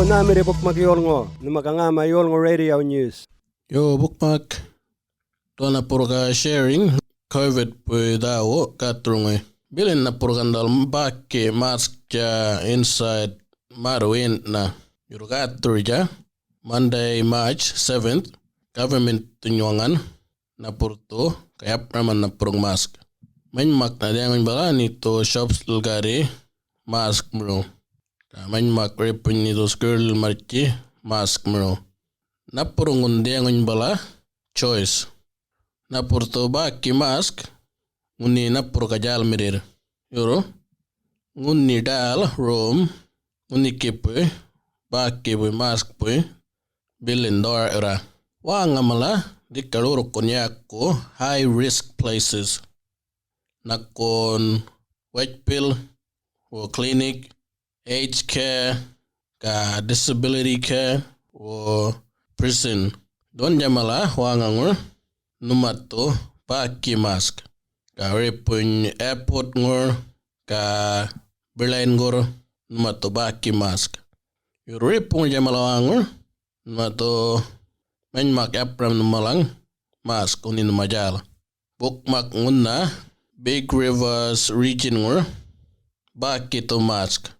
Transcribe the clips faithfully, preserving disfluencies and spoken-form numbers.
Nhämirri Bukmak yolŋu, nhuma ga ŋäma yolŋu radio news. Yo, Bukmak, dhuwanna purga sharing covid puy dhäwu gathurŋuy. Bilin na purgandal bäki maskja inside märrwinna yurr gathurja Monday, March seventh, government waŋan napurthu ga yapraman napurung mask. Manymak na dhiyaŋuny bala nitu shops lil gari mask muru. Ga manymak ripuny nitu skirl marrtji mask muru. Napurung ŋun dhiyaŋuny bala choice. Napurthu bäki mask ŋunhi napurga djälmirrir. Yurru ŋunhi ḏäl rom ŋunhikipuy bäkipuy maskpuy bilin dhuwar'-yurra. Wäŋa mala dhika ḻurrkun yäku high risk places. Nakun wajpil, wo clinic, aged care, ga disability care, wo prison. Dhuwandja mala wäŋaŋur nhumathu bäki mask. Ga ripuny airportŋur, ga bilayngur nhumathu bäki mask. Yurr ripuŋur djamala wäŋur nhumathu manymak yapram nhumalaŋ mask ŋunhi nhuma djäl. Bukmak ŋunha Big Rivers regionŋur bäkithu mask.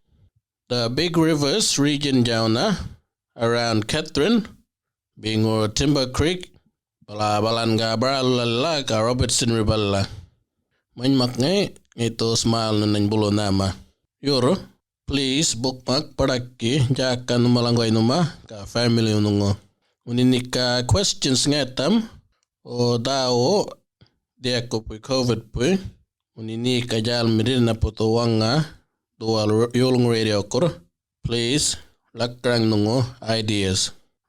The Big Rivers region djawna around Katherine, beŋur Timber Creek, bala balan ga Baralulala ga Robertson Riverla. Manymak ŋay ŋaythu smälnhu nany bulu nhäma. Yurr, please, Bukmak, baḏakki djäka nhumalaŋguway nhuma ga family-wnhuŋu. Ŋunhi nhika questions ŋayatham, o dhäwu dhiyakupuy covid-puy, ŋunhi nhika djälmirri naputhu waŋa dhuwal yolŋu radio-kur, please, lakaraŋ nhuŋu ideas.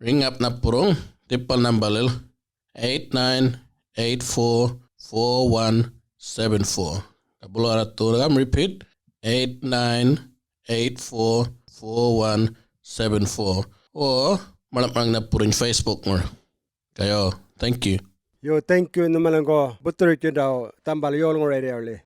Ring up napurruŋ dhipal nambalil eight nine eight four four one seven four. Ga bulu warra thurra gam repeat, eight nine eight four four one seven four. O maḻŋ'maḻŋ napurruny Facebook-ŋur. Ga yo, thank you. Yo, thank you nhumalaŋgu buthurutjindaw dhambal yolŋu radio-li.